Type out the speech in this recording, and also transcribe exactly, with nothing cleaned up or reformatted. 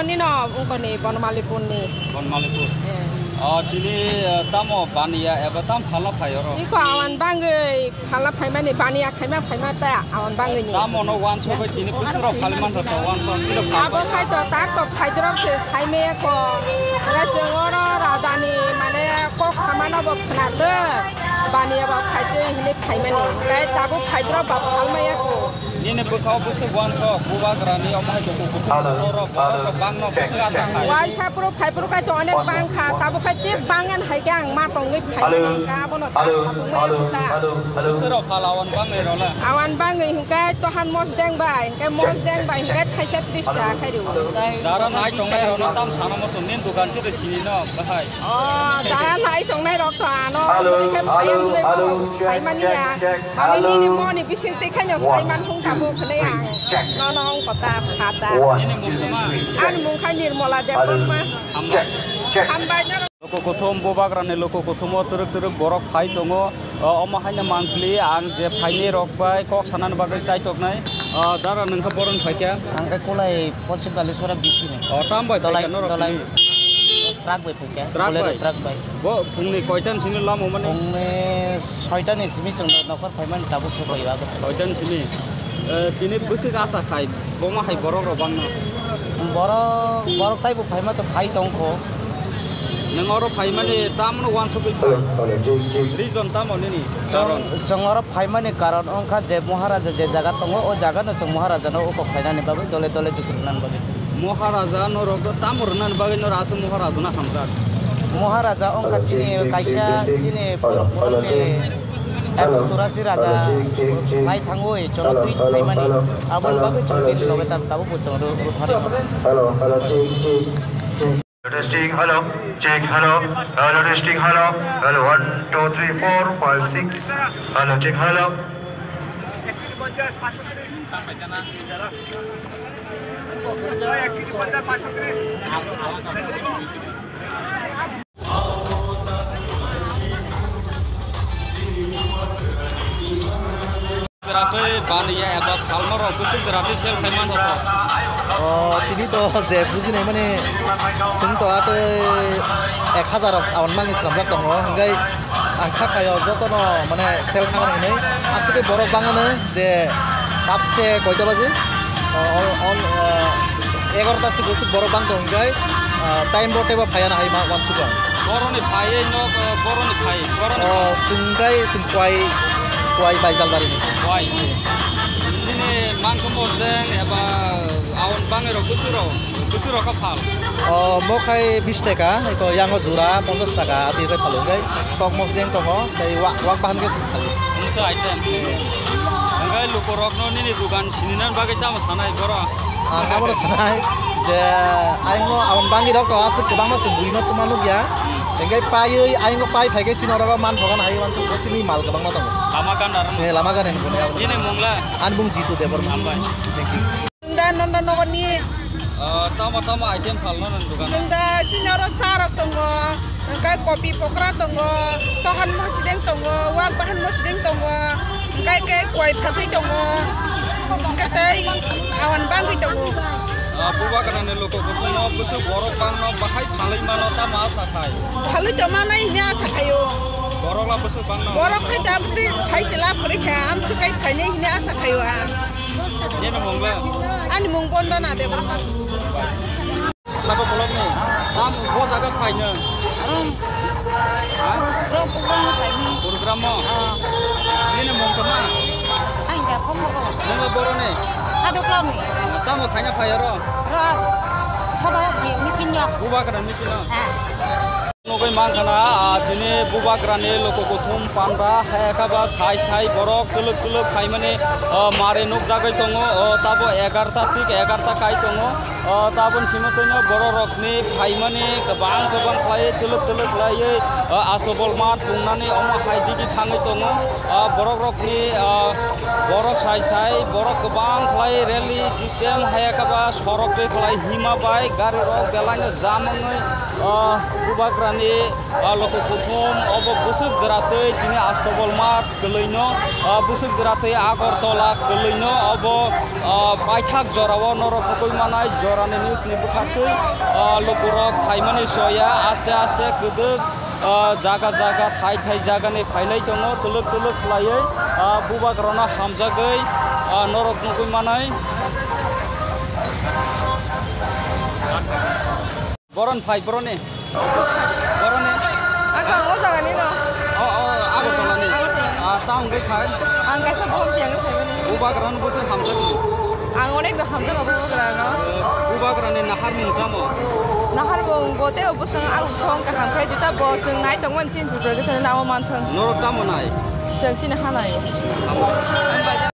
Nino ungkoni Bonmalipurni. Bonmalipur. Eh. O, tini, eh, tamo baniya eba tam phalna phai oro? Iko awan bangwi phalna phaimani, baniya khaima phaima ta awan bangwi ni. Tamo no wansok bai tini bwswk rok phali mantha to, wansok tini phal. Abo khai to tak to phaidrop se saimaya ko. Ora chwng oro rajani mane kok samano bo khwnatok. Baniya bo khaitwi hinwi phaimani. Tai tabuk phaidrop ba phalmaya ko. Nini bwkhao bwswk wansok, bubagrani omo hai duku kuthum. Hello, borok, borok hello, rok bangno check, bwswk asa check, hai. Waisa phuru phai phuru khai to onek bang kha, tabuk khai tei bangan hai khe ang ma tongwi phai mani kha, abono ta sachung maya kha. Bwswk rok phala awan bangwi rwla. Awan bangwi hwnkhe tohan mosdeng bai, hwnkhe mosdeng bai hwnkhe thaisa tris taka khai rwo. Jara nai tongnai rokno tam sana muchung nini dukan twi sini no bahai. O, jara nai tongnai rok to ano, hello, hwnwi khe hello, phayan hwnwi hello, bo check, sai check, mani check, ya. Check. Ani hello, nini moni bising twi khaino sai one, man thung tamo two, khwnai ang. Check. Nono wng kota sata. One, two, three, check. Ani mung khai Nirmala Debbarma. Hello, check, check. Hambai norok. Luku kuthum, bubagrani luku kuthumo twrwk twrwk borok phai tongo. O, omo haino mangpili ang je phaini rok bai kok sanani bagwi chaitoknai. O, dara nwng khe boroni phaikha? Ang khe kulai Poschim Kalisora bisini. O, tam bai dolai, phaikha norok dolai tini? Truck bai phaikha. Truck Bolero bai? Truck bai. Bo phungni koitan simi lamo mani? Phungni soitani simi chwng nokhor phaimani tabuk sokoi o. Koitan simi? Eh, tini bwswk asa khai, bomo hai borok rok bangno? Borok, borok taibo phaima to phai tongkho. Nwng oro phaimani tamno wansugwi phai? Hello, hello, check, check. Reason tamo nini? Karon? Chwng, chwng oro phaimani karon wngkha je Maharaja je jaga tongo, o jagano chwng Maharajano ukhok khlainani bagwi, dole dole juku rwnani bagwi. Maharaja norokno tamo rwnani bagwi norok aswk Maharajano hamjak? Maharaja wngkha chini kaisa, chini borok borokni ekso churasi raja bai thangwi chwngno twi phaimani. Aboni bagwi chwng bini loge tab-, tabukbo chwng rw-, rwthar rwmani. Hello, hello, check, check, check. Testing, hello, check, hello, hello, testing, hello, hello, one, two, three, four, five, six, hello, check, hello. Jwratwi baniya eba phalmarok bwswk jwratwi sell khai manthogo? O, tini to je bujinai mani, chwng to atwi ek hazar awan mangni swnamjak tongo, hwnkhe ang kha khaio jotono mane sell khanani hinwi, aswk khe borok bangano je kapse koita baji, o, o, o, o, egarota se bwswk borok bang tong hwnkhe, ah, time bo teibo phaiya na hai ma uansukha. Boroni phaiwi no, eh, boroni phai, boroni phai. Oh, chwng kai, chwng kwai, kwai Baijalbari ni. Kwai. Nini mangso mosdeng eba awan bangwi rok bwswk rok, bwswk rok kha phal? Oh, mo khai bish taka, eko yango jura ponchash taka, ati kai phalo kai. Tok mosdeng tongo, tei wa-, wak bahan khe phalo. Mungsa item. Hwnkhe lukurokno nini dukan sininan bagwi tamo sanai borok? Ang abono sanai je ayangno awan bangwi rok to aswk kwbangma se buino tuma nukya. Hwnkhe paiwi ayangno pai phaikhe sini oro manthogan hai uansuk sini mal kwbangma tongo. Lama gana rwma. Eh, lama gana ni buni abono. Nini mungla? Ani mung Jitu Debbarma. Hambai. Thank you. Nanda Nanda Nogor ni. Ah, tamo tamo item phalno nang dukan? Chwng da chini oro cha rok tongo, hwnkhe kopi pokra tongo, tohan mosideng tongo, wak bahan mosideng tongo, hwnkhe khe kwai phatwi tongo, hwnkhe tei awan bangwi tongo. Ah, bubagrani luku kuthumno bwswk borok bangno bahai phalwi mano tamo asa khai? Phalwi tongmanai hwnwi asa khaio. Borok la bwswk bangno? Borok khai tabuk tei sai se la phwrwi kha, amtwk kai phainai hwnwi asa khaio ang. Nini mung le? Ani mung Bondona Debbarma. Sabo kolom ni. Tam bo jaga phai no. Rom. Ha? Rom program no phai ni. Program mo? Ah. Nini mung tama? Ang da khom ko. Nini boro ni? Ado kolom ni. Tamo khaina phai ro? Ro. Sabo phai meeting yo. Bubagra meeting no? Ah. Nugui mankha na, ah, tini bubagrani luku kuthum panda hai kha ba sai sai borok kwlwk kwlwk phaimani, ah, mari nukjagwi tongo, oh, tabo egarta thik egarta kai tongo, oh, taboni simi twi no borok rokni phaimani kwbang kwbang khlai twlwk twlwk khlaiwi, ah, asobol ma thungnani omo hai digi thangwi tongo, ah, borok rokni, ah, borok sai sai borok kwbang khlai rally system hai kha ba sorok twi khlai hima bai gari rok belai no jam wngwi Ah, Bubagrani, ah, loko kuthum obo bwswk jora twi tini Astobol Math kwlwino, ah, bwswk jora twi Agartala kwlwino obo, ah, paithak jorao norok nugwi manai jorani news ni bwkhaktwi, ah, lukurok phaimani soya aste aste kwdwk, ah, jaga jaga thai thai jagani phailai tongo twlwk twlwk khlaiwi, ah, Bubagrano hamjagwi, ah, norok nugwi manai. Boron phai, boroni. Boroni. Ang kang o jaga ni no. O, o, Agartala ni. Agartala ni. Ah, ta hwngwi phai. Ang kaisa bohor jeng phai mani. Bubagrano bwswk hamjak ni. Ang onek no hamjak o Bubagrano. Eh, Bubagrani nahar mung tamo? Nahar mung bo tei o bwskang ang thong kaham khai jita bo chwng nai tong man chin jibra de namo man thang. Norok tamo nai? Chwng chini hanai. Tamo. Ang bai